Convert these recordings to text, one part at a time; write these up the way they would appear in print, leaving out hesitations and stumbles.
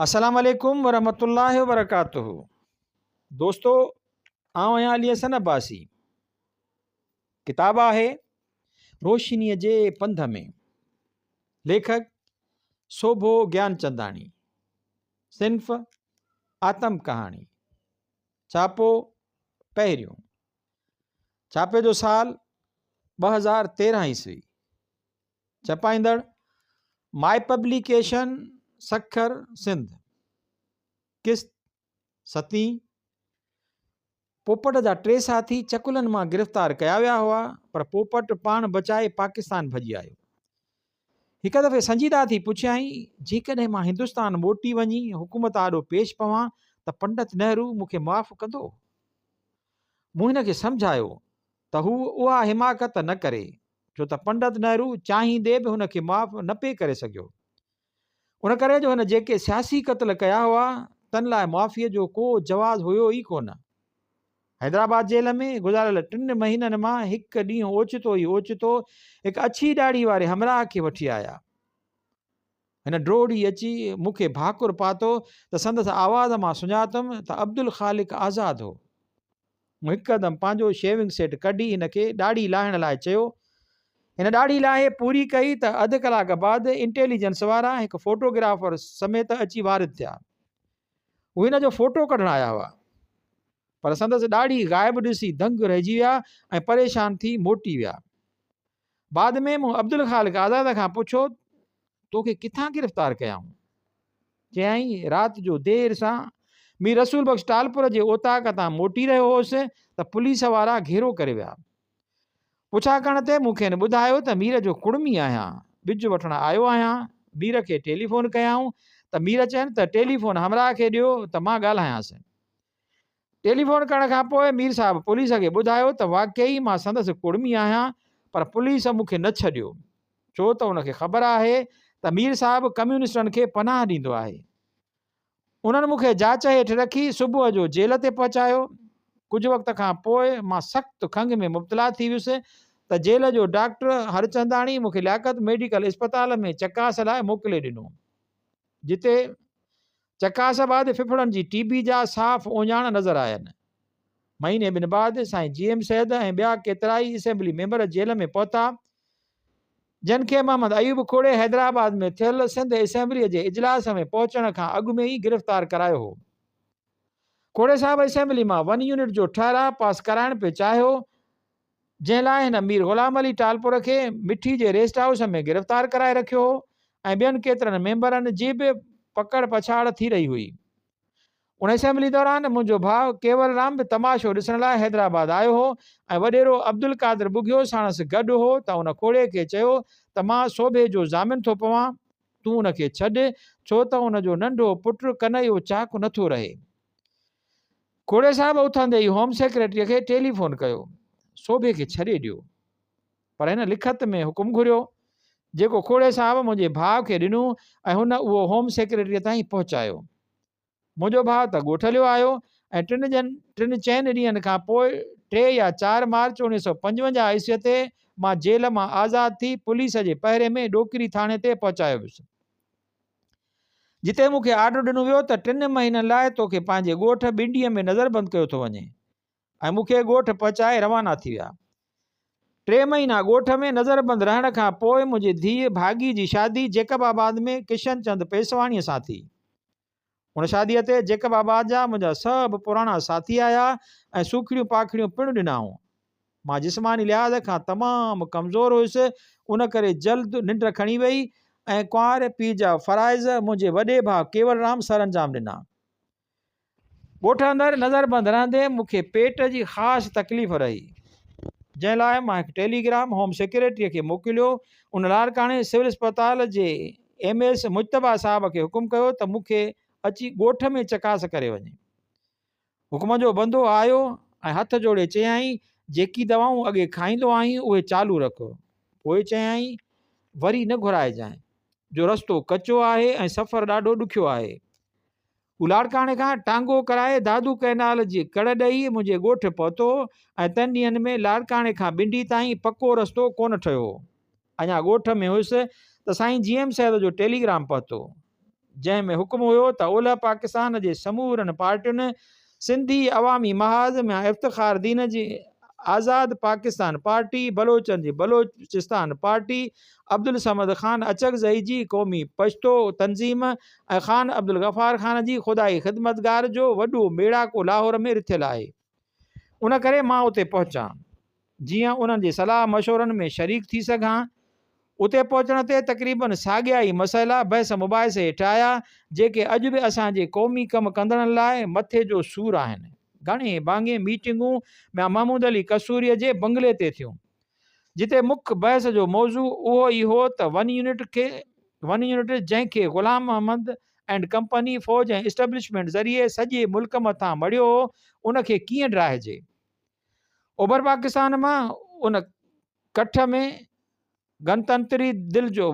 السلام عليڪم ورحمة الله وبرڪاته دوستو آئون آهيان علي حسن عباسي ڪتاب آهي روشنيء جي پنڌ ۾ ليکڪ سوڀو گيانچنداڻي صنف آتم ڪهاڻي ڇاپو پهريون ڇاپي جو سال 2013 عيسوي ڇپائيندڙ، مائي پبليڪيشن سکر سنڌ، قسط ستين، پوپٽ جا ٽي ساٿي چڪلن مان گرفتار ڪيا ويا هئا پر پوپٽ پاڻ بچائي پاڪستان ڀڄي آيو. هڪ دفعي سنجيده ٿي پڇيائين، جيڪڏهن مان هندستان موٽي وڃي حڪومت آڏو پيش پوان ته پنڊت نهرو مون کي معاف ڪندو؟ مون هن کي سمجهايو ته هو اها حماقت نه ڪري، ڇو ته پنڊت نهرو چاهيندي به هن کي معاف نه پئي ڪري سگهيو. ان ڪري جو هن جيڪي سياسي قتل ڪيا هئا، تن لاء معافيء جو ڪو جواز هيو ئي ڪونه. حيدرآباد جيل ۾ گذاريل ٽن مهينن مان هڪ ڏينهن اوچتو ئي اوچتو هڪ اڇي ڏاڙهي واري همراهه کي وٺي آيا. هن ڊوڙي اچي مون کي ڀاڪر پاتو ته سندس آواز مان سڃاتم ته عبدالخالق آزاد هو. مون هڪدم پنهنجو شيونگ سيٽ ڪڍي هن کي ڏاڙهي لاهڻ لاء چيو. هن ڏاڙهي لاهي پوري ڪئي ته اڌ ڪلاڪ بعد انٽيليجنس وارا هڪ فوٽوگرافر سميت اچي وارد ٿيا. هو هن جو فوٽو ڪڍڻ آيا هئا. پر سندس ڏاڙهي غائب ڏسي دنگ رهجي ويا ۽ پريشان ٿي موٽي ويا. بعد ۾ مون عبدالخالق آزاد کان پڇيو، توکي ڪٿان گرفتار ڪيائون؟ چيائين، رات جو دير سان مير رسول بخش ٽالپر جي اوطاق تان موٽي رهيو هوس ته پوليس وارا گهيرو ڪري ويا. پڇا ڪرڻ تي مون کين ٻڌايو ته مير جو ڪڙمي آهيان، ٻج وٺڻ آيو آهيان. مير کي ٽيليفون ڪيائون ته مير چين ته ٽيليفون همراهه کي ڏيو ته مان ڳالهايانس. ٽيليفون ڪرڻ کان پوء مير صاحب پوليس کي ٻڌايو ته واقعي مان سندس ڪڙمي آهيان پر پوليس مون کي نه ڇڏيو ڇو ته ان کي خبر آهي ته مير صاحب ڪميونسٽن کي پناهه ڏيندو آهي. انهن مون کي جاچ هيٺ رکي صبح جو جيل تي پهچايو. ڪجهه وقت کان پوء مان سخت کنگهه ۾ مبتلا ٿي ويس ته جيل جو ڊاڪٽر هرچنداڻي مون کي لياقت ميڊيڪل اسپتال ۾ چڪاس لاء موڪلي ڏنو جتي چڪاس بعد ڦڦڙن جي ٽي بي جا صاف اهڃاڻ نظر آين. مهيني ٻن بعد سائين جي ايم سيد ۽ ٻيا ڪيترائي اسيمبلي ميمبر جيل ۾ پهتا، جن کي محمد ايوب کوڙي حيدرآباد ۾ ٿيل سنڌ اسيمبليء جي اجلاس ۾ پهچڻ کان اڳ ۾ ئي گرفتار ڪرايو هو. کوڙي صاحب اسيمبلي مان ون يونٽ جو ٺهراء پاس ڪرائڻ پئي چاهيو، جنهن لاء هن مير غلام علي ٽالپر کي مٺي جي ريسٽ هائوس ۾ گرفتار ڪرائي رکيو هو ۽ ٻين ڪيترن ميمبرن جي به پڪڙ پڇاڙ ٿي رهي هئي. ان اسيمبلي دوران منهنجو ڀاء ڪيول رام به تماشو ڏسڻ لاء حيدرآباد آيو هو ۽ وڏيرو عبدالقادر ٻگهيو ساڻس گڏ هو ته ان کوڙي کي چيو ته مان سوڀي جو ضامن ٿو پوان، تون ان کي ڇڏ، ڇو ته ان جو ننڍو پٽ ڪنهيو چاڪ نٿو رهي. کوڙي صاحب اٿندي ئي هوم سيڪريٽريء کي ٽيليفون ڪيو، سوڀي کي ڇڏي ڏيو. پر هن لکت ۾ حڪم گهريو، جيڪو کوڙي صاحب منهنجي ڀاء کي ڏنو ۽ هن اهو هوم سيڪريٽريء تائين پهچايو. منهنجو ڀاء ته ڳوٺ هليو آيو ۽ ٽن ٽن چئن ڏينهن کان پوء 3 يا 4 مارچ 1955 عيسويء تي مان جيل مان آزاد ٿي پوليس جي پهري ۾ ڏوڪري ٿاڻي تي پهچايو ويس. جتي مون کي آرڊر ڏنو ويو ته ٽن مهينن لاء توکي پنهنجي ڳوٺ ٻنڊيء ۾ نظربند ڪيو ٿو وڃي ۽ مون کي ڳوٺ پهچائي روانا ٿي ويا. ٽي مهينا ڳوٺ ۾ نظربند رهڻ کان پوء منهنجي ڌيء ڀاڳي جي شادي جيڪب آباد ۾ ڪشن چند پيسواڻيء سان ٿي. ان شاديء تي جيڪب آباد جا منهنجا سڀ پراڻا ساٿي آيا ۽ سوکڙيون پاکڙيون پڻ ڏنائون. مان جسماني لحاظ کان تمام ڪمزور هيس، ان ڪري جلد ننڊ کڻي وئي ۽ ڪنوار پيء جا فرائض منهنجي وڏي ڀاء ڪيولرام سرانجام ڏنا. ڳوٺ اندر نظربند رهندي مون کي پيٽ جي خاص تڪليف رهي، جنهن لاء مان هڪ ٽيليگرام هوم سيڪريٽريء کي موڪليو. ان لاڙڪاڻي سول اسپتال جي ايم ايس مجتبيٰ صاحب کي حڪم ڪيو ته مون کي اچي ڳوٺ ۾ چڪاس ڪري وڃي. حڪم جو بندو آيو ۽ هٿ جوڙي چيائين، جيڪي دوائون اڳي کائيندو آهين، اهي چالو رک. پوء چيائين، وري نه گهرائجانء، جو رستو ڪچو آهي ۽ سفر ڏاڍو ڏکيو آهي. هو لاڙڪاڻي کان ٽانگو ڪرائي دادو ڪئنال جي ڪڙ ڏئي منهنجي ڳوٺ پهتو ۽ تن ڏينهن ۾ لاڙڪاڻي کان ٻنڊي تائين پڪو رستو ڪونه ٺهيو هو. اڃا ڳوٺ ۾ هيس ته سائين جي ايم سيد جو ٽيليگرام پهتو. جنهن ۾ حڪم هيو ته اولهه پاڪستان جي سمورن پارٽين، سنڌي عوامي محاذ، ميان افتخار دين جي آزاد پاڪستان پارٽي، بلوچن جي بلوچستان پارٽي، عبدالصمد خان اچڪزئي جي قومي پشتو تنظيم ۽ خان عبدالغفار خان جي خدائي خدمتگار جو وڏو ميڙاڪو لاهور ۾ رٿيل آهي. ان ڪري مان اتي پهچان. جيئن انهن جي صلاح مشورن ۾ شريڪ ٿي سگهان. اتي پهچڻ تي تقريباً ساڳيا ئي مسئلا بحث مباحثي هيٺ آيا، جيڪي اڄ به اسان جي قومي ڪم ڪندڙن لاء مٿي جو سور آهن. گهڻي ڀاڱي ميٽنگون ميان محمود علي قصوريء جي بنگلي تي ٿيون، جتي مک بحث جو موضوع اهو ئي هو ته ون يونٽ کي ون يونٽ جنهن کي غلام محمد اينڊ ڪمپني فوج ۽ اسٽيبلشمينٽ ذريعي سڄي ملڪ مٿان مڙهيو هو، ان کي ڪيئن ڊاهجي. اوڀر پاڪستان مان ان ڪٺ ۾ گڻتنتري دل جو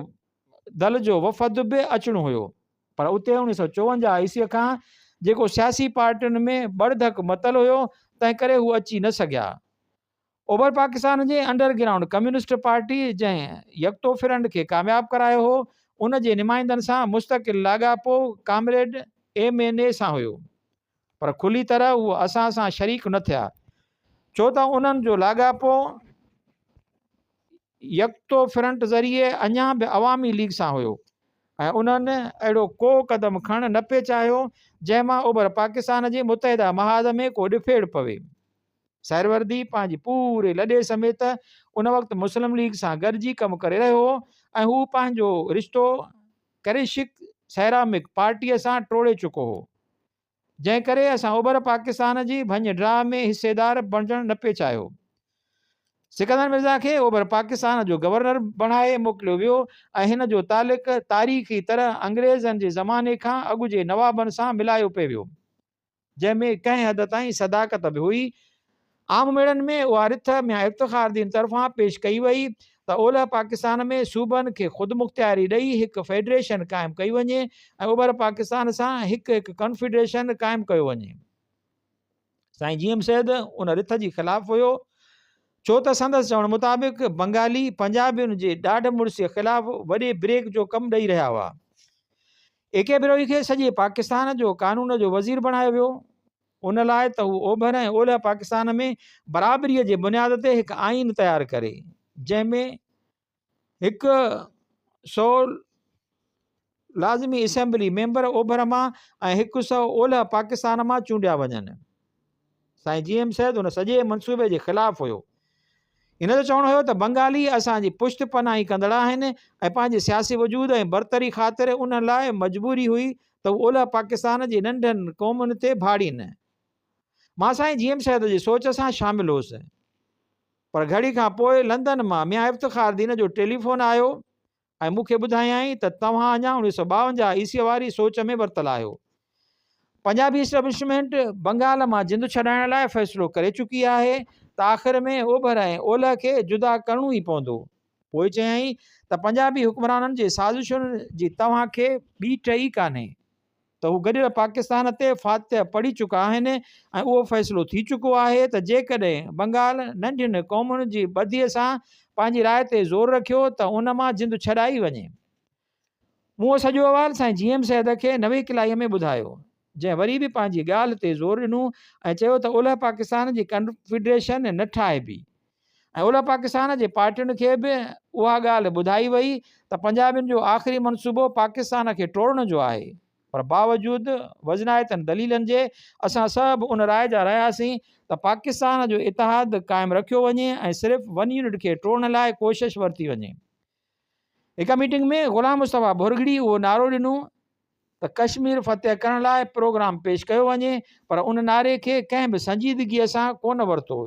دل جو وفد به اچڻو هيو پر اتي 1954 عيسوي کان جيڪو سياسي پارٽين ۾ ٻڙڌڪ متل هيو تنهن ڪري هو اچي نه سگهيا. اوڀر پاڪستان جي انڊر گرائونڊ ڪميونسٽ پارٽي جنهن يڪتو فرنٽ کي ڪامياب ڪرايو هو ان جي نمائندن سان مستقل لاڳاپو ڪامريڊ ايم اين اي سان هيو. پر کلي طرح هو اسان سان شريڪ نه ٿيا، ڇو ته انهن جو لاڳاپو يڪتو فرنٽ ذريعي اڃا به عوامي ليگ سان هيو ۽ انهن اهڙو ڪو قدم کڻڻ نه پئي چاهيو، جنهن مان اوڀر پاڪستان جي متحده محاذ ۾ ڪو ڏڦيڙ پوي. سهروردي پنهنجي پوري لڏي سميت ان وقت مسلم ليگ سان گڏجي ڪم ڪري رهيو هو ۽ هو پنهنجو رشتو ڪرشڪ سيرامڪ پارٽيء سان ٽوڙي چڪو هو، جنهن ڪري اسان اوڀر پاڪستان جي ڀڃ ڊاهه ۾ حصيدار بڻجڻ نه پئي چاهيو. سڪندر مرزا کي اوڀر پاڪستان جو گورنر بڻائي موڪليو ويو ۽ هن جو تعلق تاريخي طرح انگريزن جي زماني کان اڳ جي نوابن سان ملايو پئي ويو. جنهن ۾ ڪنهن حد تائين صداقت به هئي. عام ميڙن ۾ اها رٿ ميان افتخار الدين طرفان پيش ڪئي وئي ته اولهه پاڪستان ۾ صوبن کي خودمختياري ڏئي هڪ فيڊريشن قائم ڪئي وڃي ۽ اوڀر پاڪستان سان هڪ هڪ ڪنفيڊريشن قائم ڪيو وڃي. سائين جي ايم سيد ان رٿ جي خلاف هيو ڇو ته سندس چوڻ مطابق بنگالي پنجابين جي ڏاڍ مڙسي خلاف وڏي بريڪ جو ڪم ڏئي رهيا هئا. اي ڪي بروهي کي سڄي پاڪستان جو قانون جو وزير بڻايو ويو ان لاء ته هو اوڀر ۽ اولهه پاڪستان ۾ برابري جي بنياد تي هڪ آئين تيار ڪري جنهن ۾ هڪ سئو لازمي اسيمبلي ميمبر اوڀر مان ۽ هڪ سئو اولهه پاڪستان مان چونڊيا وڃن. سائين جي ايم سيد ان سڄي منصوبي جي خلاف هيو. هن جو چوڻ هيو ته بنگالي اسان جي پشت پناهي ڪندڙ آهن ۽ پنهنجي سياسي وجود ۽ برتري خاطر انهن لاء مجبوري هئي ته هو اولهه پاڪستان جي ننڍن قومن تي ڀاڙين. مان سائين جي ايم سيد جي سوچ سان شامل هوس. پر گهڙي کان پوء لندن مان ميان افتخار دين جو ٽيليفون آيو ۽ مون کي ٻڌايائين ته توهان اڃا 1952 عيسويء واري سوچ ۾ ورتل آهيو. پنجابي اسٽيبلشمينٽ بنگال مان جند ڇڏائڻ لاء فيصلو ڪري چڪي آهي ته آخر ۾ اوڀر ۽ اولهه کي جدا ڪرڻو ئي پوندو. پوء چيائين ته پنجابي حڪمرانن جي سازشن جي توهان کي ٻيٽ ئي ڪانهي. ته هو گڏيل پاڪستان تي فاتح پڙهي چڪا آهن ۽ اهو فيصلو ٿي چڪو آهي ته جيڪڏهن بنگال ننڍين قومن جي ٻڌيء سان پنهنجي راء تي زور رکيو ته ان مان جند ڇڏائي وڃي. مون اهو سڄو احوال سائين جي ايم سيد کي نويڪلائيء ۾ ٻڌايو، جنهن وري به پنهنجي ڳالهه تي زور ڏنو ۽ چيو ته اولهه پاڪستان جي ڪنفيڊريشن نه ٺاهبي ۽ اولهه پاڪستان جي پارٽين کي به اها ڳالهه ٻڌائي وئي ته پنجابين جو آخري منصوبو پاڪستان کي ٽوڙڻ جو آهي پر باوجود وزنائتن دليلن جي اسان سڀ ان راء جا رهياسين ته پاڪستان جو اتحاد قائم رکيو وڃي ۽ صرف ون يونٽ کي ٽوڙڻ لاء ڪوشش ورتي وڃي. هڪ ميٽنگ ۾ غلام مصطفيٰ ڀرڳڙي اهو نعرو ڏنو ته ڪشمير فتح ڪرڻ لاء پروگرام پيش ڪيو وڃي پر ان نعري کي ڪنهن به سنجيدگيء سان ڪونه ورتو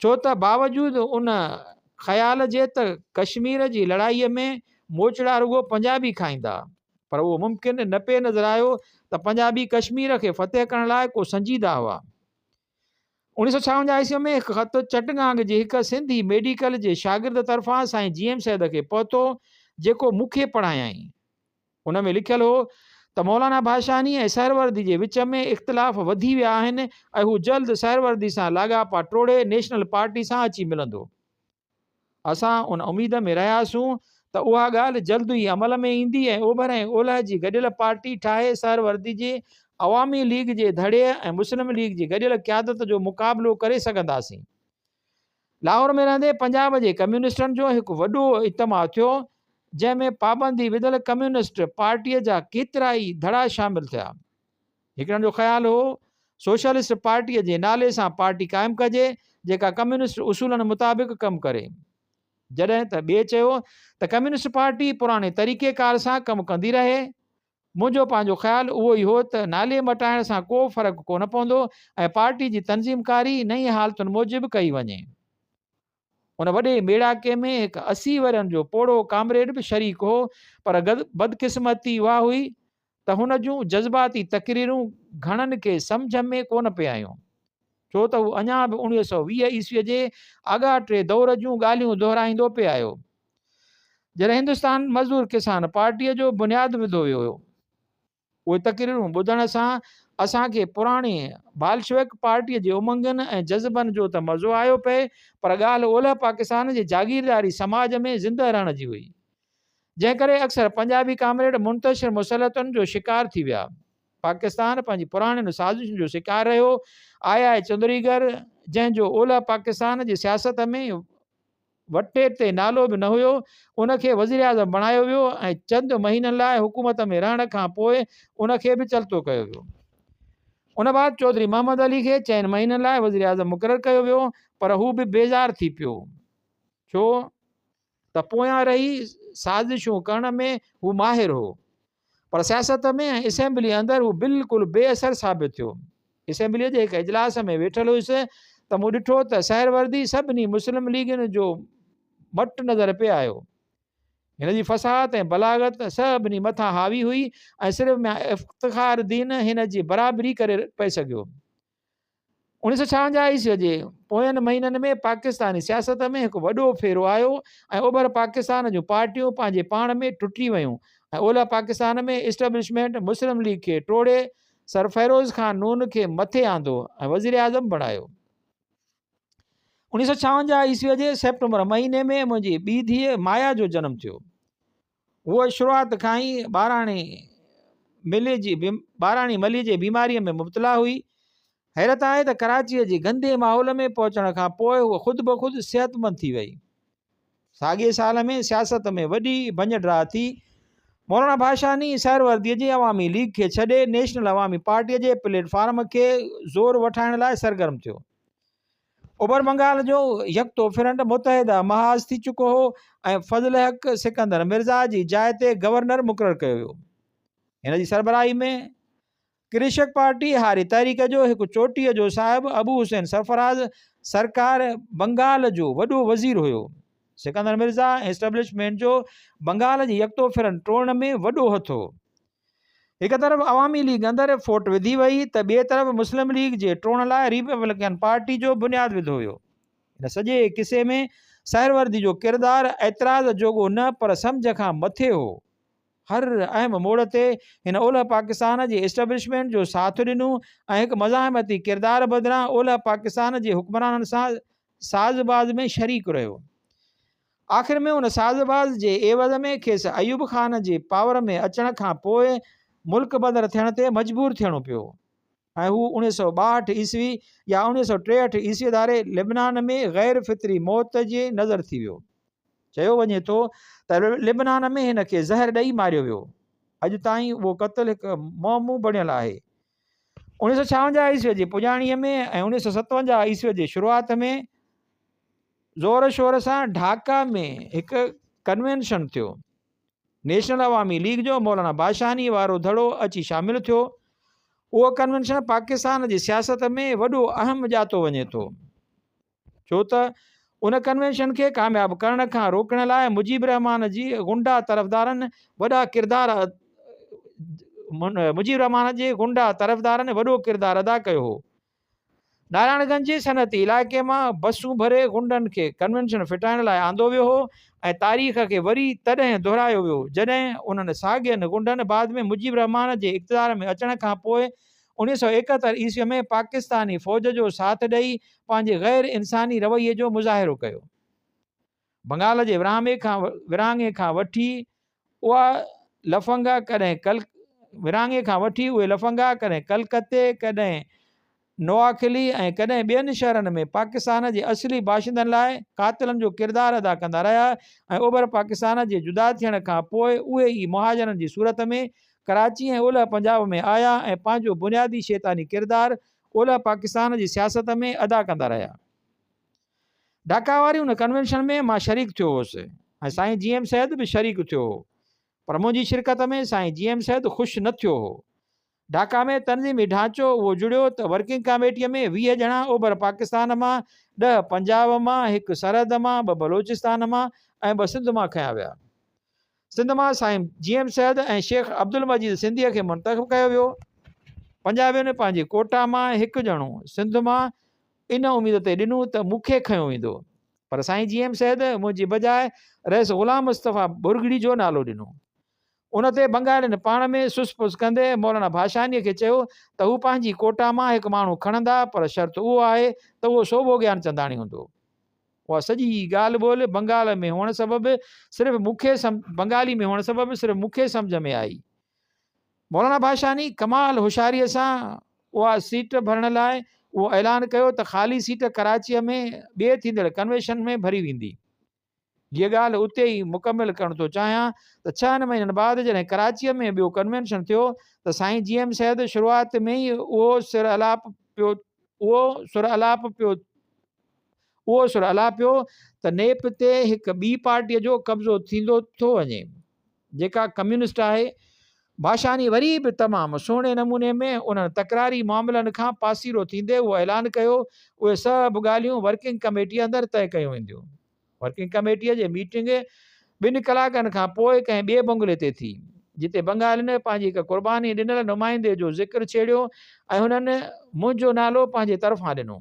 ڇو ته باوجود ان خيال جي ته ڪشمير جي لڙائيء ۾ موچڙا رڳو پنجابي کائيندا پر اهو ممڪن نه پئي نظر آيو ته پنجابي ڪشمير کي فتح ڪرڻ لاء ڪو سنجيده هئا. 1956 عيسويء ۾ هڪ خط چٽگانگ جي هڪ سنڌي ميڊيڪل جي شاگرد طرفان سائين جي ايم سيد کي پهتو جيڪو مون کي پڙهايائين. ان ۾ لکيل هو ته مولانا ڀاشاني ۽ سهروردي جي وچ ۾ اختلاف وڌي ويا آهن ۽ هو جلد سهروردي سان لاڳاپا ٽوڙي نيشنل پارٽي سان اچي ملندو. اسان ان اميد ۾ رهياسون ته اها ڳالهه جلد ئي عمل ۾ ايندي ۽ اوڀر ۽ اولهه جي گڏيل پارٽي ٺاهي سهروردي جي عوامي ليگ جي ڌڙي ۽ مسلم ليگ جي گڏيل قيادت جو مقابلو ڪري سگهنداسين. لاهور ۾ رهندي پنجاب جي ڪميونسٽن جو هڪ وڏو اجتماع ٿيو، جنهن ۾ پابندي وڌل ڪميونسٽ پارٽيء جا ڪيترائي ڌڙا شامل ٿيا. هڪڙن جو خيال هو سوشلسٽ پارٽيء جي نالي سان پارٽي قائم ڪجي، جيڪا ڪميونسٽ اصولن مطابق ڪم ڪري. جڏهن ته ٻئي چيو ته ڪميونسٽ پارٽي پراڻي طريقيڪار سان ڪم ڪندي رهي. منهنجو پنهنجو خيال اهو ئي هو ته نالي مٽائڻ سان ڪو فرق ڪونه پوندو ۽ پارٽي جي تنظيم ڪاري نئين حالتن موجب ڪئي وڃي. ان وڏي ميڙاڪي ۾ هڪ 80 ورهين جو پوڙهو ڪامريڊ به شريڪ هو، پر بدقسمتي اها هئي ته هن جون جذباتي تقريرون گهڻن کي سمجهه ۾ ڪونه پئي آيون، ڇو ته هو اڃا به 1920 عيسويء جي آڳاٽي دور جون ڳالهيون دهرائيندو پئي آيو، جڏهن هندستان مزدور ڪسان پارٽيء جو بنياد وڌو ويو هو. اهي تقريرون ٻڌڻ سان اسان کي پراڻي بالشويڪ پارٽيء جي امنگن ۽ جذبن جو ته مزو آيو پئي، پر ڳالهه اولهه پاڪستان جي جاگيرداري سماج ۾ زندهه رهڻ جي هئي. جنهن ڪري اڪثر پنجابي ڪامريڊ منتشر مسلطن جو شڪار ٿي ويا. پاڪستان پنهنجي پراڻين سازشن جو شڪار رهيو. آء آء چندريگر جنهن جو اولهه پاڪستان جي سياست ۾ وٽي تي نالو به نه هيو، ان کي وزيراعظم بڻايو ويو ۽ چند مهينن لاء حڪومت ۾ رهڻ کان پوء ان کي به چلتو ڪيو ويو. ان بعد چوڌري محمد علي کي چئن مهينن لاء وزيراعظم مقرر ڪيو ويو پر هو به بيزار ٿي پيو. ڇو؟ ته پويان رهي سازشون ڪرڻ ۾ هو ماهر هو، پر سياست ۾ ۽ اسيمبليء اندر هو بلڪل بي اثر ثابت ٿيو. اسيمبليء جي هڪ اجلاس ۾ ويٺل هيس ته مون ڏٺو ته سهروردي سڀني مسلم ليگين جو مٽ نظر پئي آيو. هن جي فصاحت ۽ بلاغت سڀني مٿان حاوي هئي ۽ صرف ميان افتخار الدين هن جي برابري ڪري پئي سگهيو. 1956 عيسوي جي پوين مهينن ۾ پاڪستاني سياست ۾ هڪ وڏو ڦيرو آيو ۽ اوڀر پاڪستان جون پارٽيون پنهنجي پاڻ ۾ ٽٽي ويون ۽ اولهه پاڪستان ۾ اسٽيبلشمينٽ مسلم ليگ کي ٽوڙي سر فيروز خان نون کي مٿي آندو ۽ وزيراعظم بڻايو. 1956 عيسوي جي سيپٽمبر مهيني ۾ منهنجي ٻي ڌيء مايا جو جنم ٿيو. هوء شروعات کان ئي ٻاراڻي ملي جي ٻاراڻي ملي جي بيماريء ۾ مبتلا هئي. حيرت آهي ته ڪراچيء جي گندي ماحول ۾ پهچڻ کان پوء هوء خود بخود صحتمند ٿي وئي. ساڳئي سال ۾ سياست ۾ وڏي ڀڃ ڊاهه ٿي. مولانا ڀاشاني سهرورديء جي عوامي ليگ کي ڇڏي نيشنل عوامي پارٽيء جي پليٽ فارم کي زور وٺائڻ لاء سرگرم ٿيو. اوڀر بنگال جو يڪتو فرنٽ متحده محاذ ٿي چڪو هو ۽ فضل حق سڪندر مرزا جي جاء تي گورنر مقرر ڪيو ويو. هن جي سربراهي ۾ ڪرشڪ پارٽي هاري تحريڪ جو هڪ چوٽيء جو صاحب ابو حسين سرفراز سرڪار بنگال جو وڏو وزير هيو. سڪندر مرزا ۽ اسٽيبلشمينٽ جو بنگال جي يڪتو فرنٽ ٽوڙڻ ۾ وڏو هٿ هو. هڪ طرف عوامي ليگ اندر ڦوٽ وڌي وئي ته ٻئي طرف مسلم ليگ جي ٽوڙڻ لاء ريپبلڪن پارٽي جو بنياد وڌو ويو. هن سڄي قصي ۾ سهروردي جو ڪردار اعتراض جوڳو نه پر سمجهه کان مٿي هو. هر اهم موڙ تي هن اولهه پاڪستان جي اسٽيبلشمينٽ جو ساٿ ڏنو ۽ هڪ مزاحمتي ڪردار بدران اولهه پاڪستان جي حڪمرانن سان ساز باز ۾ شريڪ رهيو. آخر ۾ ان سازباز جي عيوض ۾ کيس ايوب خان جي پاور ۾ اچڻ کان پوء ملڪ بدر ٿيڻ تي مجبور ٿيڻو پيو ۽ هو 1962 عيسوي يا 1963 عيسوي ڌاري لبنان ۾ غير فطري موت جي نظر ٿي ويو. چيو وڃي ٿو ته لبنان ۾ هن کي زهر ڏئي ماريو ويو. اڄ تائين اهو قتل هڪ معمو بڻيل آهي. 1956 عيسوي جي پڄاڻيء ۾ ۽ 1957 عيسوي جي شروعات ۾ زور شور سان ڍاڪا ۾ هڪ ڪنوينشن ٿيو. نيشنل عوامي ليگ جو مولانا بادشاهني وارو ڌڙو اچي شامل ٿيو. اهو ڪنوينشن پاڪستان جي سياست ۾ وڏو اهم ڄاتو وڃي ٿو. ڇو ته ان ڪنوينشن کي ڪامياب ڪرڻ کان روڪڻ لاء مجيب الرحمان جي غنڊا طرفدارن وڏا ڪردار مجيب الرحمان جي غنڊا طرفدارن وڏو ڪردار ادا ڪيو هو. نارائڻ گنج جي صنعتي علائقي مان بسون ڀري غنڊن کي ڪنوينشن ڦٽائڻ لاء آندو ويو هو ۽ تاريخ کي وري تڏهن دهرايو ويو جڏهن انهن ساڳين غنڊن بعد ۾ مجيب الرحمان جي اقتدار ۾ اچڻ کان پوء 1971 عيسوي ۾ پاڪستاني فوج جو ساٿ ڏئي پنهنجي غير انساني رويي جو مظاهرو ڪيو. بنگال جي ورهاڱي کان ورهاڱي کان وٺي اها لفنگا ڪڏهن ڪل ورهاڱي کان وٺي اهي لفنگا ڪڏهن ڪلڪتي، ڪڏهن نواکلي ۽ ڪڏهن ٻين شهرن ۾ پاڪستان جي اصلي باشندن لاء قاتلن جو ڪردار ادا ڪندا رهيا ۽ اوڀر پاڪستان جي جدا ٿيڻ کان پوء اهي ئي مهاجرن جي صورت ۾ ڪراچي ۽ اولهه پنجاب ۾ آيا ۽ پنهنجو بنيادي شيطاني ڪردار اولهه پاڪستان جي سياست ۾ ادا ڪندا رهيا. ڍاڪا واري ان ڪنوينشن ۾ مان شريڪ ٿيو هوس ۽ سائين جي ايم سيد به شريڪ ٿيو هو پر منهنجي شرڪت ۾ سائين جي ايم سيد خوش نه ٿيو هو. ڍاڪا ۾ تنظيمي ڍانچو اهو جڙيو ته ورڪنگ ڪاميٽيء ۾ 20 ڄڻا اوڀر پاڪستان مان، ڏهه پنجاب مان، هڪ سرحد مان، ٻه بلوچستان مان ۽ ٻه سنڌ مان کنيا ويا. سنڌ مان سائين جي ايم سيد ۽ شيخ عبدالمجيد سنڌيء کي منتخب ڪيو ويو. پنجابين پنهنجي ڪوٽا مان هڪ ڄڻو سنڌ مان ان اميد تي ڏنو ته مون کي کنيو ويندو پر سائين جي ايم سيد منهنجي بجاء رئيس غلام مصطفيٰ ڀرڳڙي جو نالو ڏنو. ان تي بنگالين پاڻ ۾ سس پس ڪندي مولانا ڀاشانيء کي چيو ته هو پنهنجي ڪوٽا مان هڪ ماڻهو کڻندا پر شرط اهو آهي ته اهو سوڀو گيانچنداڻي هوندو. اها سڄي ڳالهه ٻولهه بنگال ۾ هئڻ سبب صرف مون کي بنگالي ۾ هئڻ سبب صرف مون کي سمجهه ۾ آئي. مولانا ڀاشاني ڪمال هوشياريء سان اها سيٽ ڀرڻ لاء اهو اعلان ڪيو ته خالي سيٽ ڪراچيء ۾ ٻئي ٿيندڙ ڪنوينشن ۾ ڀري ويندي. هيء ڳالهه اتي ئي مڪمل ڪرڻ ٿو چاهيان ته ڇهن مهينن بعد جڏهن ڪراچيء ۾ ٻيو ڪنوينشن ٿيو ته سائين جي ايم سيد شروعات ۾ ئي اهو سر الاپ پيو اهو سر الاپ پيو اهو سر الاپيو ته نيپ تي هڪ ٻي پارٽيء جو قبضو ٿيندو ٿو وڃي جيڪا ڪميونسٽ آهي. ڀاشاني وري به تمام سهڻي نموني ۾ انهن تڪراري معاملن کان پاسيرو ٿيندي اهو اعلان ڪيو اهي سڀ ڳالهيون ورڪنگ ڪميٽيء اندر طئي ڪيون وينديون. ورڪنگ ڪميٽيء جي ميٽنگ ٻن ڪلاڪن کان پوء ڪنهن ٻئي بنگلي تي ٿي، جتي بنگالين پنهنجي هڪ قرباني ڏنل نمائندي جو ذڪر ڇيڙيو ۽ هنن منهنجو نالو پنهنجي طرفان ڏنو.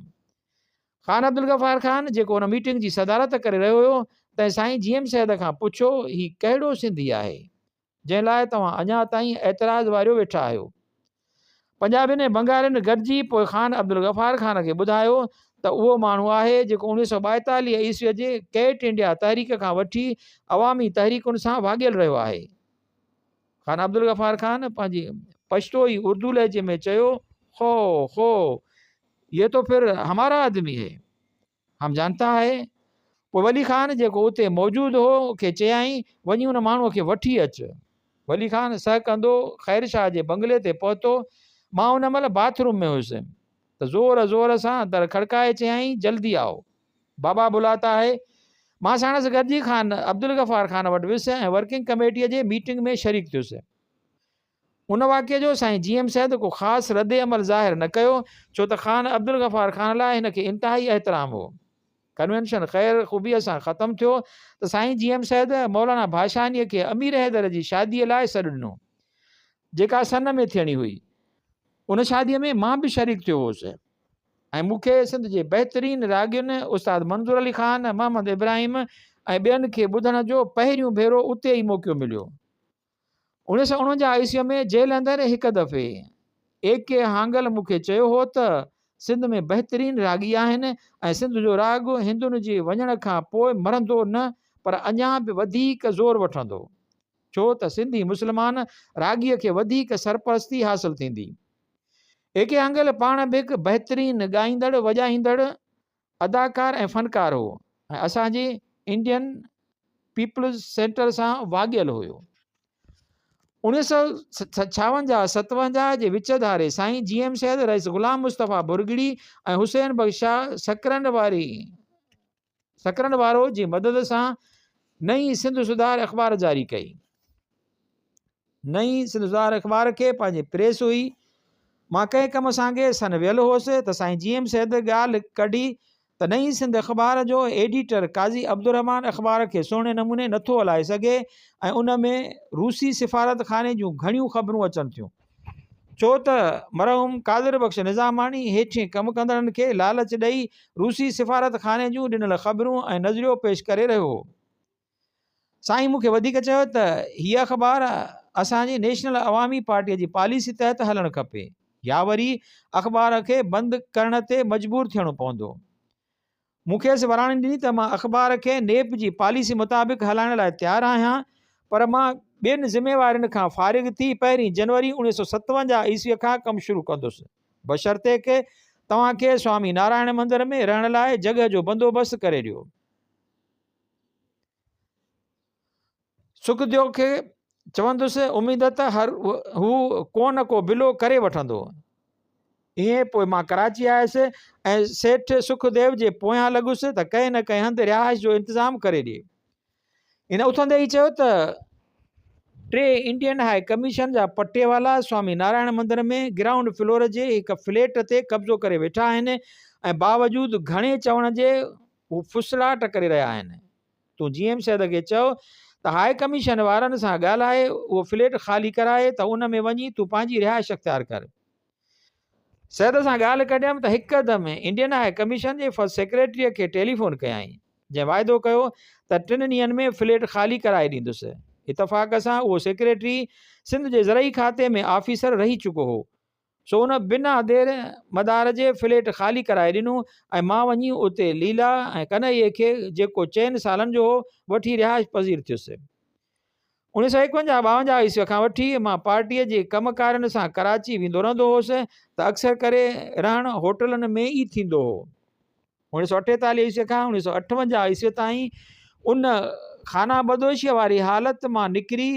خان عبدالغفار خان جيڪو ان ميٽنگ جي صدارت ڪري رهيو هيو، تنهن سائين جي ايم سيد کان پڇيو، هي ڪهڙو سنڌي آهي، جنهن لاء توهان اڃا تائين اعتراض واريو ويٺا آهيو؟ پنجابين ۽ بنگالين گڏجي پوء خان عبدالغفار خان کي ٻڌايو ته اهو ماڻهو آهي جيڪو 1942 عيسويء جي ڪئٽ انڊيا تحريڪ کان وٺي عوامي تحريڪن سان واڳيل رهيو آهي. خان عبدالغفار خان پنهنجي پشتوئي اردو لهجي ۾ چيو، خو، خو، يه تو ڦر همارا آدمي هي، هم جانتا هي. پوء ولي خان جيڪو اتي موجود هو کي چيائين، وڃي ان ماڻهوء کي وٺي اچ. ولي خان سهڪندو خير شاهه جي بنگلي تي پهتو. مان ان مهل باٿ روم ۾ هيس ته زور زور سان در کڙڪائي چيائين، جلدي آئو. بابا بلاتا هي. مان ساڻس گڏجي خان عبدالغفار خان وٽ ويس ۽ ورڪنگ ڪميٽيء جي ميٽنگ ۾ شريڪ ٿيس. ان واقعي جو سائين جي ايم سيد ڪو خاص رد عمل ظاهر نه ڪيو، ڇو ته خان عبدالغفار خان لاء هن کي انتهائي احترام هو. ڪنوينشن خير خوبيء سان ختم ٿيو ته سائين جي ايم سيد مولانا ڀاشانيء کي امير حيدر جي شاديء لاء سڏ ڏنو، جيڪا سن ۾ ٿيڻي هئي. ان شاديء ۾ مان به شريڪ ٿيو هوس. ۽ مون کي سنڌ جي بهترين راڳين استاد منظور علي خان، محمد ابراهيم ۽ ٻين کي ٻڌڻ جو پهريون ڀيرو اتي ئي موقعو مليو. 1949 عيسويء ۾ جيل اندر هڪ دفعي اي ڪي هانگل مون کي چيو هو ته سنڌ ۾ بهترين راڳي آهن ۽ سنڌ جو راڳ هندن جي وڃڻ کان پوء مرندو نه پر اڃا به وڌيڪ زور وٺندو ڇو ته سنڌي مسلمان راڳيء کي وڌيڪ سرپرستي حاصل ٿيندي. اي ڪي انگل پاڻ به هڪ بهترين ڳائيندڙ وڄائيندڙ، اداڪار ۽ فنڪار هو ۽ اسان جي انڊين پيپلز سينٽر سان واڳيل هيو. 1956 57 جي وچ ڌاري سائين جي ايم سيد، رئيس غلام مصطفيٰ ڀرڳڙي ۽ حسين بخش شاهه سڪرنڊ واري سڪرنڊ وارو جي مدد سان نئين سنڌ سڌار اخبار جاري ڪئي. نئين سنڌ سڌار اخبار کي پنهنجي پريس هئي. مان ڪنهن ڪم سانگي سن ويل هوس ته سائين جي ايم سيد ڳالهه ڪڍي ته نئين سنڌ اخبار جو ايڊيٽر قاضي عبدالرحمان اخبار کي سهڻي نموني نٿو هلائي سگهي ۽ ان ۾ روسي سفارتخاني جون گهڻيون خبرون اچن ٿيون ڇو ته مرحوم قادر بخش نظاماڻي هيٺين ڪم ڪندڙن کي لالچ ڏئي روسي سفارتخاني جون ڏنل خبرون ۽ نظريو پيش ڪري رهيو هو. سائين مون کي وڌيڪ چيو ته هيء اخبار اسان جي نيشنل عوامي پارٽيء جي پاليسي تحت هلڻ کپي يا وري اخبار کي بند ڪرڻ تي مجبور ٿيڻو پوندو. مون کيس وراڻي ڏني ته مان اخبار کي نيپ جي پاليسي مطابق هلائڻ لاء تيار آهيان پر مان ٻين ذميوارين کان فارغ ٿي پهرين جنوري 1957 عيسويء کان ڪم شروع ڪندس بشرطيڪ توهان کي سوامي نارائڻ مندر ۾ رهڻ لاء جڳهه جو بندوبست ڪري ڏيو. سکديو کي چوندس، اميد ته هر هو ڪو نه ڪو بلو ڪري وٺندو. ائين پوء مان ڪراچي آيس ۽ سيٺ سکديو جي پويان لڳس ته ڪنهن نه ڪنهن هنڌ رهائش جو انتظام ڪري ڏي. هن اٿندي ئي چيو ته ٽي انڊين هاء ڪميشن جا پٽيوالا سوامي نارائڻ مندر ۾ گرائونڊ فلور جي هڪ فليٽ تي قبضو ڪري ويٺا آهن ۽ باوجود گهڻي چوڻ جي هو ڦسلاٽ ڪري رهيا آهن. تون جي ايم سيد کي چئو ته هاء ڪميشن وارن سان ڳالهائي اهو فليٽ خالي ڪرائي ته ان ۾ وڃي تون پنهنجي رهائش اختيار ڪر. سيد سان ڳالهه ڪڍيم ته هڪدم انڊين هاء ڪميشن جي فرسٽ سيڪريٽريء کي ٽيليفون ڪيائين، جنهن واعدو ڪيو ته ٽن ڏينهن ۾ فليٽ خالي ڪرائي ڏيندس. اتفاق سان اهو سيڪريٽري سنڌ جي زرعي کاتي ۾ آفيسر رهي چڪو هو. سو ان بنا دير مدار جي فليٽ خالي ڪرائي ڏنو ۽ مان وڃي اتي ليلا ۽ ڪنهيي کي، جيڪو چئن سالن جو هو، وٺي رهائش پذير ٿيس. 1951 52 عيسوي کان وٺي مان پارٽيء جي ڪم ڪارين سان ڪراچي ويندو رهندو هوس ته اڪثر ڪري رهڻ هوٽلن ۾ ئي ٿيندو هو. 1948 عيسوي کان 1958 عيسوي تائين ان خانه بدوشيء واري حالت مان نڪري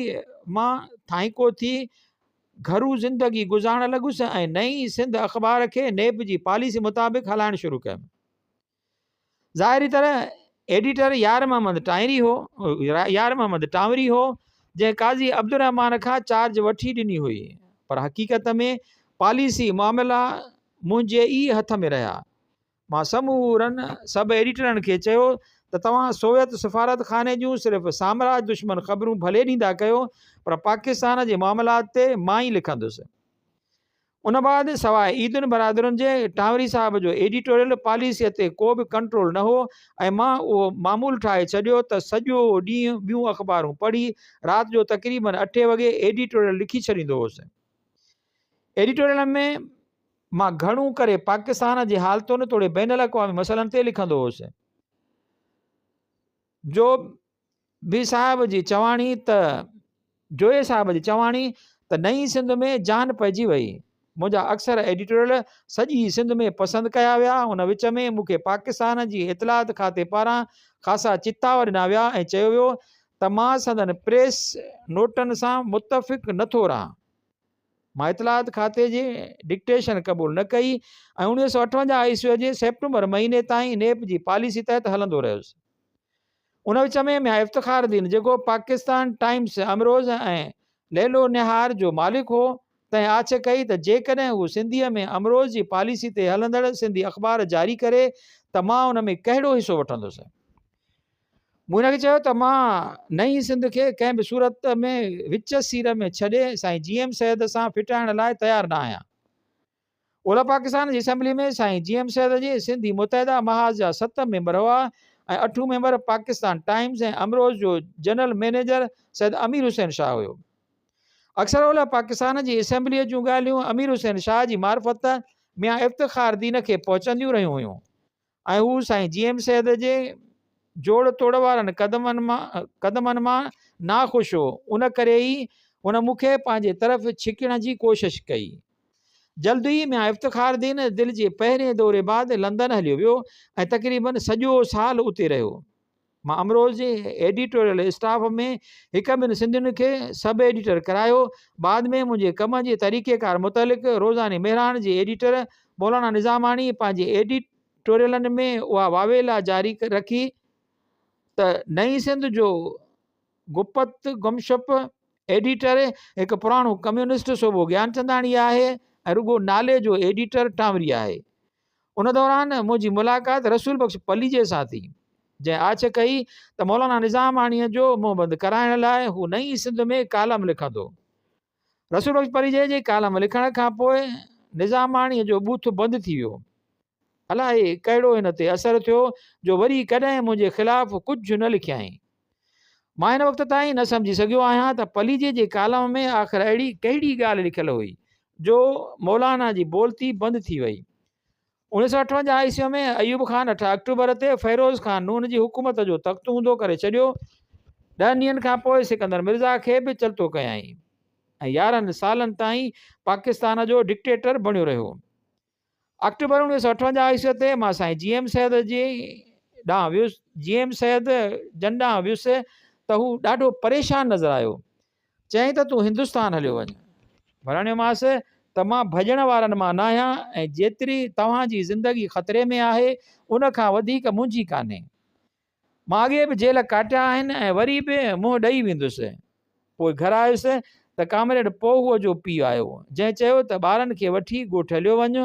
مان ٿانئيڪو ٿي گهرو زندگي گذارڻ لڳس ۽ نئين سنڌ اخبار کي نيب جي پاليسي مطابق هلائڻ شروع ڪيم. ظاهري طرح ايڊيٽر يار محمد ٽائري هو يار محمد ٽانوري هو جنهن قاضي عبدالرحمان کان چارج وٺي ڏني هئي پر حقيقت ۾ پاليسي معاملا منهنجي ئي هٿ ۾ رهيا. مان سمورن سب ايڊيٽرن کي چيو ته توهان سوويت سفارتخاني جون صرف سامراج دشمن خبرون ڀلي ڏيندا ڪيو پر پاڪستان جي معاملات تي مان ئي لکندس. ان بعد سواء عيدن برادرن جي ٽانوري صاحب جو ايڊيٽوريل پاليسيء تي ڪو به ڪنٽرول نه هو ۽ مان اهو معمول ٺاهي ڇڏيو ته سڄو ڏينهن ٻيون اخبارون پڙهي رات جو تقريبن اٺين وڳي ايڊيٽوريل لکي ڇڏيندو هوس. ايڊيٽوريل ۾ مان گهڻو ڪري پاڪستان جي حالتن توڙي بين الاقوامي مسئلن تي لکندو هوس. جو به صاحب جي چواڻي ته جويي صاحب جي چواڻي ته نئين سنڌ ۾ جان پئجي وئي. منهنجا اڪثر ايڊيٽوريل سڄي سنڌ ۾ پسند ڪيا ويا. ان وچ ۾ مون کي پاڪستان جي اطلاعات کاتي پاران خاصا چتاء ڏنا ويا ۽ چيو ويو ته مان سندن پريس نوٽن سان متفق نه ٿو رهان. مان اطلاعات کاتي جي ڊڪٽيشن قبول نه ڪئي ۽ 1958 عيسويء جي سيپٽمبر مهيني تائين نيپ جي پاليسي تحت هلندو رهيس. ان وچ ۾ ميان افتخار الدين جيڪو پاڪستان ٽائيمز امروز ۽ ليلو نهار جو مالڪ هو، تنهن آڇ ڪئي ته جيڪڏهن هو سنڌيء ۾ امروز جي پاليسي تي هلندڙ سنڌي اخبار جاري ڪري ته مان ان ۾ ڪهڙو حصو وٺندس. مون هن کي چيو ته مان نئين سنڌ کي ڪنهن به صورت ۾ وچ سير ۾ ڇڏي سائين جي ايم سيد سان ڦٽائڻ لاء تيار نه آهيان. اولهه پاڪستان جي اسيمبلي ۾ سائين جي ايم سيد جي سنڌي متحده محاذ جا ست ميمبر هئا ۽ اٺون ميمبر پاڪستان ٽائيمز ۽ امروز جو جنرل مئنيجر سيد امير حسين شاهه هيو. اڪثر اولهه پاڪستان جي اسيمبليء جون ڳالهيون امير حسين شاهه جي معرفت ميان افتخار دين کي پهچنديون رهيون هيون. ۽ هو سائين جي ايم سيد جي جوڙ توڙ وارن قدمن مان قدمن مان ناخوش هو، ان ڪري ئي هن مون کي پنهنجي طرف ڇڪڻ جي ڪوشش ڪئي. جلد ئي ميان افتخار الدين دل جي پهرين دوري بعد لندن هليو ويو ۽ تقريباً سڄو سال اتي رهيو. مان امروز جي ايڊيٽوريل اسٽاف ۾ هڪ ٻن سنڌين کي سب ايڊيٽر ڪرايو. بعد ۾ منهنجي ڪم جي طريقيڪار متعلق روزاني مهراڻ جي ايڊيٽر مولانا نظاماڻي پنهنجي ايڊيٽوريلن ۾ اها واويلا جاري رکي ته نئين سنڌ جو گپت گمشپ ايڊيٽر هڪ پراڻو ڪميونسٽ صوبو گيانچنداڻي آهي ۽ رڳو نالي جو ايڊيٽر ٽانوري آهي. ان دوران منهنجي ملاقات رسول بخش پليجي سان ٿي، جنهن آڇ ڪئي ته مولانا نظاماڻيء جو منهن بند ڪرائڻ لاء هو نئين سنڌ ۾ ڪالم لکندو. رسول بخش پليجي جي ڪالم لکڻ کان پوء نظاماڻيء جو ٻوٿ بند ٿي ويو. الائي ڪهڙو هن تي اثر ٿيو جو وري ڪڏهن منهنجي خلاف ڪجهه نه لکيائين. مان هن وقت تائين نه سمجهي سگهيو آهيان ته پليجي جي ڪالم ۾ آخر اهڙي ڪهڙي ڳالهه لکيل هئي جو مولانا جي بولتي بند ٿي وئي. 1958 عيسويء ۾ ايوب خان اٺ آڪٽوبر تي فيروز خان نون جي حڪومت جو تخت اونڌو ڪري ڇڏيو. ڏهن ڏينهن کان پوء سڪندر مرزا کي به چلتو ڪيائين ۽ 11 سالن تائين پاڪستان جو ڊڪٽيٽر بڻيو رهيو. آڪٽوبر 1958 عيسويء تي مان سائين جي ايم سيد جي ڏانهن ويس جي ايم سيد جن ڏانهن ويس ته هو ڏاڍو پريشان نظر آيو. چيائين ته تون هندستان هليو وڃ. وراڻيومانس ته مان ڀڄڻ وارن مان ناهيان ۽ جيتري توهان جي زندگي خطري ۾ آهي ان کان وڌيڪ منهنجي ڪانهي. مان اڳي به جيل ڪاٽيا آهن ۽ وري به منهن ڏئي ويندس. پوء گهر آيس ته ڪامريڊ پوهوء جو پيء آيو، جنهن چيو ته ٻارن کي وٺي ڳوٺ هليو وڃ.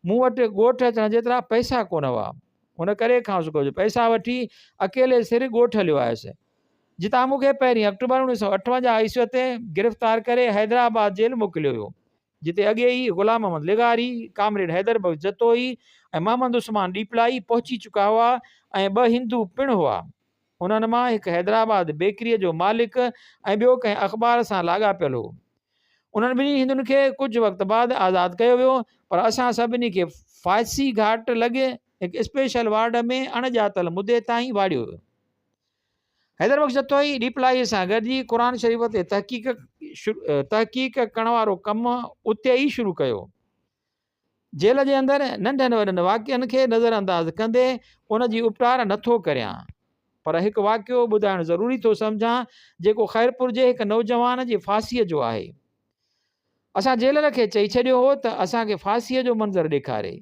مون وٽ ڳوٺ اچڻ جيترا پئسا ڪونه هئا. ان ڪري کانئس ڪجهه پئسا وٺي اڪيلي سر ڳوٺ هليو آيس. جتان مون کي پهرين آڪٽوبر 1958 عيسويء تي گرفتار ڪري حيدرآباد جيل موڪليو ويو، جتي اڳي ئي غلام محمد لغاري، ڪامريڊ حيدر بخش جتوئي ۽ محمد عثمان ڏيپلائي پهچي چڪا هئا ۽ ٻه هندو پڻ هئا. انهن مان هڪ حيدرآباد بيڪريء جو مالڪ ۽ ٻيو ڪنهن اخبار سان لاڳاپيل هو. انهن ٻنهي هندن کي ڪجهه وقت بعد آزاد ڪيو ويو، پر اسان سڀني کي ڦاسي گهاٽ لڳ هڪ اسپيشل وارڊ ۾ اڻ ڄاتل مدي تائين واڙيو ويو. حيدر بخش جتوئي ڏيپلائيء سان گڏجي قرآن شريف تي تحقيق تحقيق ڪرڻ وارو ڪم اتي ئي شروع ڪيو. جيل جي اندر ننڍن وڏن واقعن کي نظر انداز ڪندي ان جي اپٽار نٿو ڪريان پر هڪ واقعو ٻڌائڻ ضروري ٿو سمجهان جيڪو خيرپور جي هڪ نوجوان جي ڦاسيء جو آهي. اسان جيلر کي چئي ڇڏيو هو ته اسان کي ڦاسيء جو منظر ڏيکاري.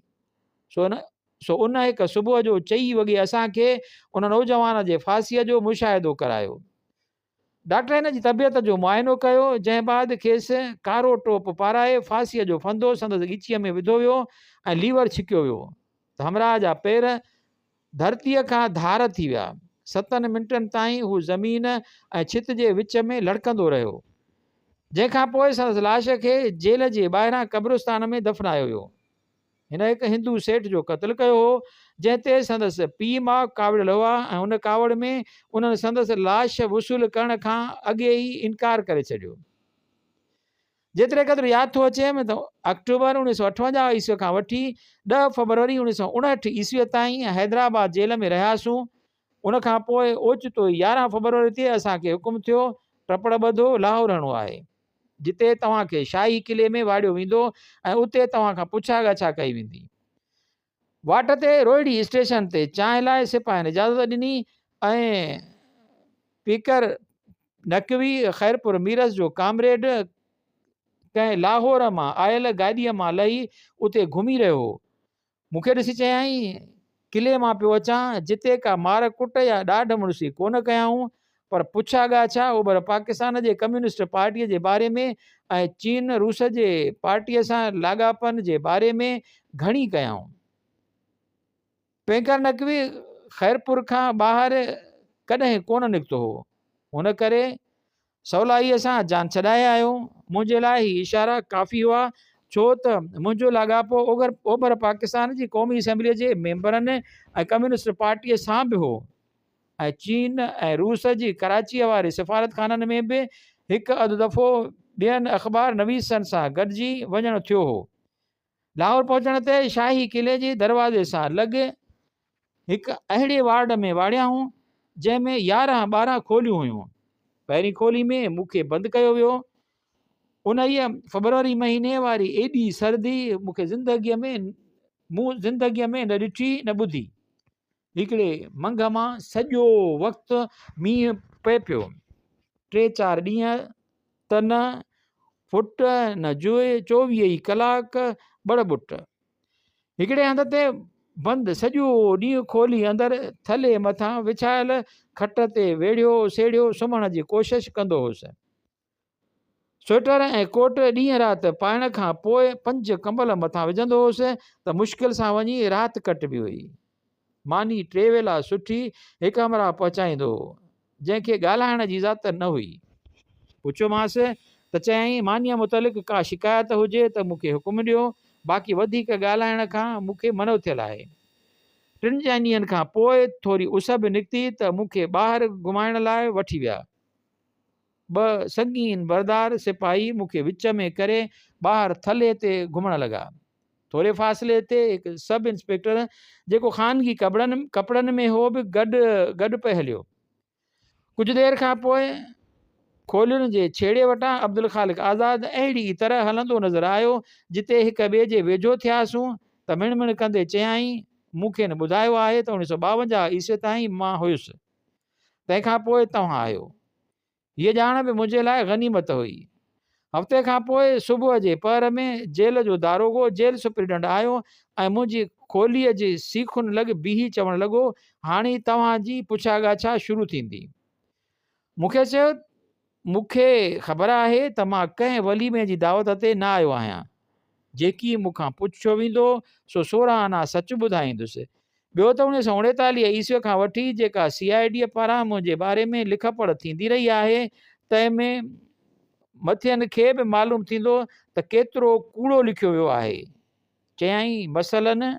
سو ان سو ان هڪ صبح جو چئي وڳي اسان کي ان نوجوان جي ڦاسيء جو مشاهدو ڪرايو. ڊاڪٽر هن جي طبيعت جو معائنو ڪيو، جنهن بعد کيس ڪارو ٽوپ پارائي ڦاسيء جو ڦندو سندس ڳچيء ۾ وڌو ويو ۽ ليور ڇڪيو ويو ته همراهه جا پير ڌرتيء کان ڌار ٿي ويا. ستن منٽن تائين هو زمين ۽ ڇت جي وچ ۾ لڙڪندو رهيو، جنهن کان پوء سندس لاش کي جيل جي ٻاهران قبرستان ۾ دفنايو ويو. هن هڪ هندو سيٺ جو قتل ڪيو هو، جنهن تي سندس پيء ماء ڪاوڙيل هئا ۽ ان ڪاوڙ ۾ انهن سندس لاش وصول ڪرڻ کان اڳي ئي انڪار ڪري ڇڏيو. جيتري قدر ياد ٿو اچيم ته آڪٽوبر 1958 عيسوي کان وٺي 10 فبروري 1959 عيسوي تائين حيدرآباد جيل ۾ رهياسون. ان کان پوء اوچتو ئي 11 فبروري تي اسان کي حڪم ٿيو، ٽپڙ ٻڌو، لاهور هلڻو آهي. جتي توهان کي شاهي قلعي ۾ واڙيو ويندو ۽ اتي توهان کان پڇا ڳاڇا ڪئي ويندي. واٽ تي روهڙي اسٽيشن تي چانهه لاء سپاهين اجازت ڏني ۽ پيڪر نقوي خيرپور ميرس جو ڪامريڊ ڪنهن لاهور مان آيل گاڏيء مان لهي اتي گهمي رهيو هو. مون کي ڏسي چيائين، قلعي مان پيو اچان، جتي ڪا مار ڪٽ يا ڏاڍ مڙسي ڪونه ڪيائون، پر پڇا ڳاڇا اوڀر پاڪستان جي ڪميونسٽ پارٽيء جي باري ۾ ۽ چين روس جي پارٽيء سان لاڳاپن جي باري ۾ گهڻي ڪيائون. پينڪر نقوي خيرپور کان ٻاهر ڪڏهن ڪونه نڪتو هو، ان ڪري سولائيء سان جان ڇڏائي آيو. منهنجي لاء هي اشارا ڪافي هئا، ڇو ته منهنجو لاڳاپو اوڀر پاڪستان جي قومي اسيمبليء جي ميمبرن ۽ ڪميونسٽ پارٽيء سان به هو ۽ چين ۽ روس جي ڪراچيء واري سفارتخانن ۾ به هڪ اڌ دفعو ٻين اخبار نويسن سان گڏجي وڃڻ ٿيو هو. لاهور پهچڻ تي شاهي قلعي جي دروازي سان لڳ هڪ اهڙي وارڊ ۾ واڙيائون، جنهن ۾ 11 ٻارهن کوليون هيون. پهرين کولي ۾ مون کي بند ڪيو ويو. انهيء فبروري مهيني واري ايڏي سردي مون کي زندگيء ۾ مون زندگيء ۾ نه ڏٺي نه ٻڌي. هڪڙي منگهه مان سڄو وقت مينهن پئي پيو. ٽي چار ڏينهن ته نه ڦٽ نه جوء، 24 ئي ڪلاڪ ٻڙ ٻٽ. هڪڙي هنڌ تي بند سڄو ڏينهن کولي اندر ٿلهي مٿان وڇايل کٽ تي ويڙهيو سيڙهيو سمهڻ جي ڪوشش ڪندو هوس. سوئيٽر ۽ ڪوٽ ڏينهن رات پائڻ کان پوء پنج ڪمبل مٿان وجهندو هوس ته مشڪل سان وڃي رات ڪٽبي هئي. ماني ٽي ويلا سٺي هڪ همراهه پهچائيندو هو، جنهن کي ڳالهائڻ جي اجازت نه هئي. پڇيومانس ته چيائين، مانيء متعلق ڪا شڪايت هجي ته مون کي حڪم ڏيو، باقي وڌيڪ ڳالهائڻ کان مون کي منع ٿيل آهي. ٽن چئن ڏينهن کان پوء ٿوري اس به نڪتي ته مون کي ٻاهر گهمائڻ لاء وٺي ويا. ٻه سنگين بردار سپاهي مون کي وچ ۾ ڪري ٻاهر ٿلهي تي گهمڻ لڳا. ٿوري فاصلي تي هڪ سب انسپيڪٽر جيڪو خانگي ڪپڙن ڪپڙن ۾ هو به گڏ گڏ پئي هليو. ڪجهه دير کان پوء کولين جي ڇيڙي وٽان عبدالخالق آزاد اهڙي ئي طرح هلندو نظر آيو، جتي هڪ ٻئي جي ويجهو ٿياسون ته مڻ مڻ ڪندي چيائين، مون کين ٻڌايو آهي ته 1952 عيسوي تائين مان هيس، تنهن کان پوء توهان آهيو. هيء ڄاڻ به منهنجي لاء غنيمت هئي. هفتي کان پوء صبح جي پهر ۾ جيل جو داروغو جيل سپرنٽنڊنٽ آيو ۽ منهنجي کوليء جي سيخن لڳ بيهي چوڻ لڳو، هاڻي توهان جي پڇا ڳاڇا شروع ٿيندي. مون کيس چيو، مون کي خبر آهي ته مان ڪنهن وليمي جي دعوت تي نه آيو آهيان. جيڪي مون کان پڇيو ويندو، سو 16 آنا سچ ٻڌائيندس. ٻيو ته 1939 عيسويء کان وٺي جيڪا سي I ڊيء پاران منهنجي باري ۾ لک پڙهه ٿيندي رهي آهي، تنهن ۾ مٿين کي به معلوم ٿيندو ته ڪيترو ڪوڙو لکيو ويو آهي. چيائين، مثلاً.